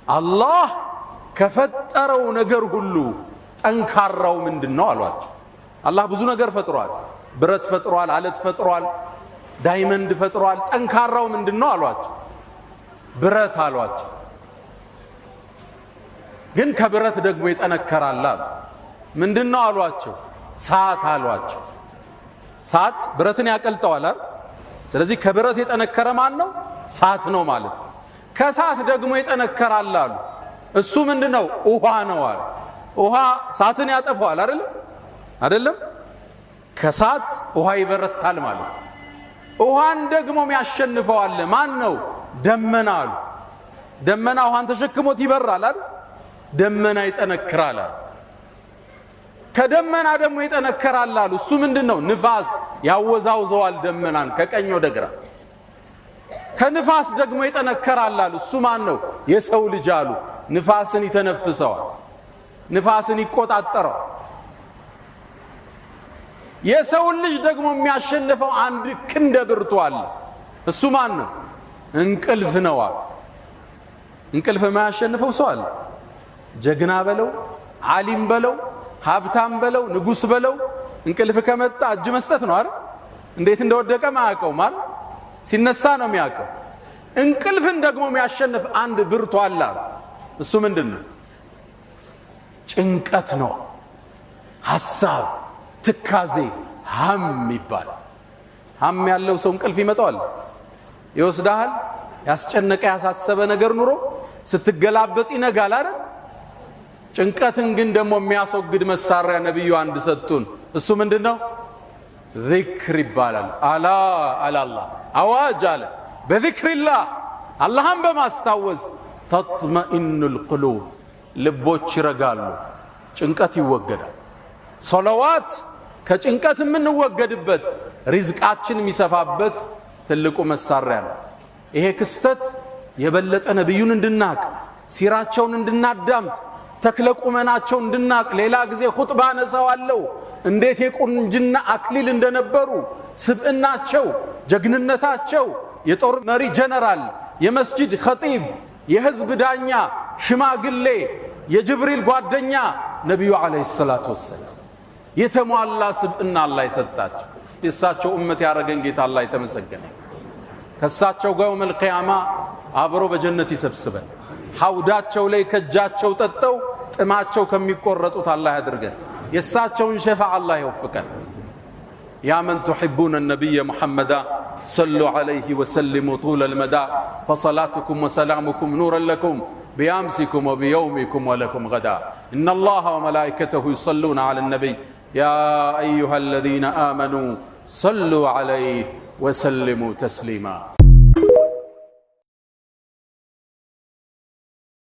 አላህ ከፈጠረው ነገር ሁሉ ጠንካራው ምንድነው አሏቸው። አላህ ብዙ ነገር ፈጥሯል። ብረት ፈጥሯል፣ አለት ፈጥሯል፣ diamond ፈጥሯል። ጠንካራው ምንድነው አሏቸው። ብረት አሏቸው። ግን ከብረት ደግሞ ይጠነከራል አሉ። ምንድነው አሏቸው? እሳት አሏቸው። እሳት ብረትን ያቀልጠዋል አይደል? ስለዚህ ከብረት የጠነከረ ማን ነው? እሳት ነው ማለት ነው። ከእሳት ደግሞ ይጠነከራል አሉ። እሱ ምንድነው? ውሃ ነው አሉ። ውሃ እሳትን ያጠፋዋል አይደል? አይደለም? ከእሳት ውሃ ይበረታል ማለት ነው። ውሃን ደግሞ የሚያሸንፈው አለ። ማን ነው? ደመና አሉ። ደመና ውሃን ተሸክሞት ይበራል አይደል? ደመና ይጠነክራል አሉ። ከደመና ደግሞ ይጠነከራል አሉ። እሱ ምንድነው? ንፋስ ያወዛውዘዋል ደመናን ከቀኝ ወደ ግራ። ከንፋስ ደግሞ ይጠነከራል አሉ። እሱ ማን ነው? የሰው ልጅ አሉ። ንፋስን ይተነፍሰዋል፣ ንፋስን ይቆጣጠረዋል። የሰው ልጅ ደግሞ የሚያሸንፈው አንድ ክንደ ብርቱ አለ። እሱ ማን ነው? እንቅልፍ ነው አሉ። እንቅልፍ የማያሸንፈው ሰው አለ? ጀግና በለው፣ ዓሊም በለው፣ ሀብታም በለው፣ ንጉስ በለው፣ እንቅልፍ ከመጣ እጅ መስጠት ነው አይደል? እንዴት እንደወደቀ ማያውቀው ማለት ሲነሳ ነው የሚያውቀው። እንቅልፍን ደግሞ የሚያሸንፍ አንድ ብርቱ አለ። እሱ ምንድነው? ጭንቀት ነው። ሐሳብ፣ ትካዜ፣ ሀም ይባላል። ሀም ያለው ሰው እንቅልፍ ይመጣዋል፣ ይወስዳል። ያስጨነቀ ያሳሰበ ነገር ኑሮ ስትገላበጥ ይነጋል አይደል? ጭንቀትን ግን ደግሞ የሚያስወግድ መሳሪያ ነብዩ አንድ ሰጡን። እሱ ምንድነው? ዚክር ይባላል። አላ አላላ አዋጅ አለ። በዚክሪላህ አላህን በማስታወስ ተጥመኢኑል ቁሉብ ልቦች ይረጋሉ፣ ጭንቀት ይወገዳል። ሶለዋት ከጭንቀት የምንወገድበት ሪዝቃችን የሚሰፋበት ትልቁ መሳሪያ ነው። ይሄ ክስተት የበለጠ ነብዩን እንድናቅ፣ ሲራቸውን እንድናዳምጥ፣ ተክለ ቁመናቸው እንድናቅ። ሌላ ጊዜ ኹጥባ አነሳዋለሁ እንዴት የቁንጅና አክሊል እንደነበሩ፣ ስብዕናቸው፣ ጀግንነታቸው፣ የጦር መሪ ጀነራል፣ የመስጂድ ኸጢብ፣ የህዝብ ዳኛ፣ ሽማግሌ፣ የጅብሪል ጓደኛ ነብዩ አለይሂ ሰላቱ ወሰላም የተሟላ ስብዕና አላህ የሰጣቸው የእሳቸው ኡመት ያረገን ጌታ አላህ የተመሰገነ። ከእሳቸው ጋር የውመል ቂያማ አብሮ በጀነት ይሰብስበን። ሐውዳቸው ላይ ከእጃቸው ጠጠው ጥማቸው ከሚቆረጡት አላህ ያድርገን። የእሳቸውን ሸፋዓ አላህ ይወፍቀን። يا من تحبون النبي محمدا صلوا عليه وسلموا طول المدى فصلاتكم وسلامكم نورا لكم بأمسكم وبيومكم ولكم غدا. إن الله وملائكته يصلون على النبي يا أيها الذين آمنوا صلوا عليه وسلموا تسليما.